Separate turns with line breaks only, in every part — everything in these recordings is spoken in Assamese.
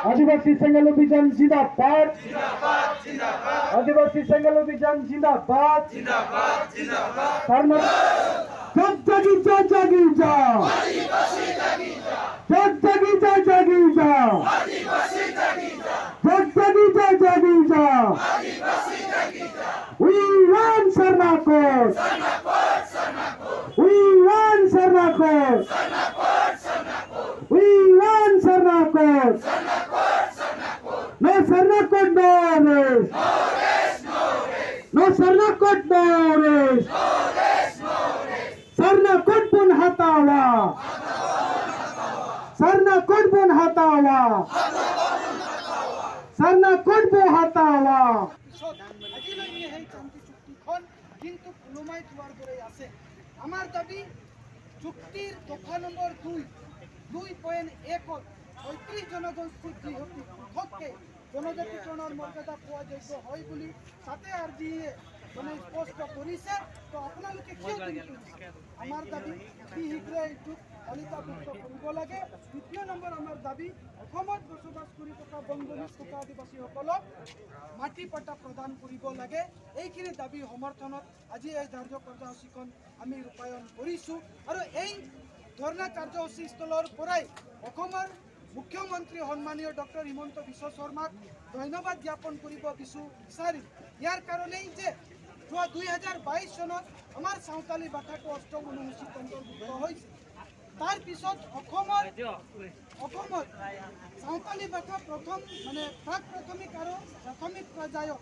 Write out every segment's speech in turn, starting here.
আদিবাসী সেঙ্গেল অভিযান জিন্দাবাদ, আদিবাসী সেঙ্গেল অভিযান জিন্দাবাদ। জাগি যা, জাগি যা, জাগি যা, জাগি যা, জাগি যা, জাগি যা। We want Sarna Code. We want Sarna Code. We want Sarna Code. No Sarna Code, no rest. No Sarna Code, no rest. Sarna Code bun hatawa. Sarna Code bun hatawa. Sarna Code bun hatawa.
পিছত আজিলৈকে সেই শান্তি চুক্তিখন কিন্তু ওলোমাই থোৱাৰ দৰেই আছে। আমাৰ দাবী, চুক্তিৰ দফা নম্বৰ 2, 2.1ত 36 জনগোষ্ঠীক যিহেতু পৃথককৈ জনজাতিকৰণৰ মৰ্যাদা পোৱা যোগ্য হয় বুলি তাতে আৰ জিয়ে মানে স্পষ্ট কৰিছে, তো আপোনালোকে কিয় দেৰি কৰিছে? আমাৰ দাবী, অতি শীঘ্ৰে এইটোক তালিকাভুক্ত কৰিব লাগে। দ্বিতীয় নম্বৰ আমাৰ দাবী, অসমত বসবাস কৰি থকা বনভূমিত থকা আদিবাসীসকলক মাটি পট্টা প্ৰদান কৰিব লাগে। এইখিনি দাবী সমৰ্থনত আজি এই ধাৰ্য কাৰ্যসূচীখন আমি ৰূপায়ণ কৰিছোঁ আৰু এই ধৰ্ণা কাৰ্যসূচী স্থলৰ পৰাই অসমৰ মুখ্যমন্ত্ৰী সন্মানীয় ডক্টৰ হিমন্ত বিশ্ব শৰ্মাক ধন্যবাদ জ্ঞাপন কৰিব বিচাৰিম। ইয়াৰ কাৰণেই যে যোৱা 2022 চনত আমাৰ চাওতালী ভাষাটো অষ্টম অনুসূচীত অন্তৰ্ভুক্ত হৈছে। তাৰপিছত অসমত চাওতালী ভাষা প্ৰথম মানে প্ৰাক প্ৰাথমিক আৰু প্ৰাথমিক পৰ্যায়ত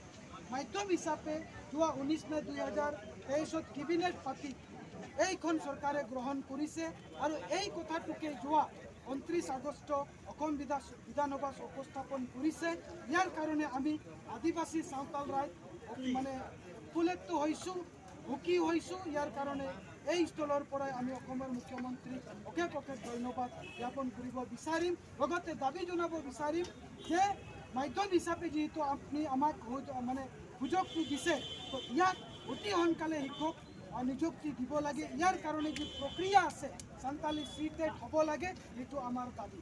মাধ্যম হিচাপে যোৱা 19 মে' 2023ত কেবিনেট পাতি এইখন চৰকাৰে গ্ৰহণ কৰিছে আৰু এই কথাটোকে যোৱা 29 আগষ্ট অসম বিধানসভাত উপস্থাপন কৰিছে। ইয়াৰ কাৰণে আমি আদিবাসী চাওতাল ৰাইজ মানে ফুলেতো হৈছোঁ, সুখী হৈছোঁ। ইয়াৰ কাৰণে এই স্থলৰ পৰাই আমি অসমৰ মুখ্যমন্ত্ৰীক অশেষ অশেষ ধন্যবাদ জ্ঞাপন কৰিব বিচাৰিম। লগতে দাবী জনাব বিচাৰিম যে মাধ্যম হিচাপে যিহেতু আপুনি আমাক মানে সুযোগটো দিছে, তো ইয়াক অতি সোনকালে শিক্ষক নিযুক্তি দিব লাগে। ইয়াৰ কাৰণে যি প্ৰক্ৰিয়া আছে, চান্তালী চি টেট হ'ব লাগে, সেইটো আমাৰ দাবী।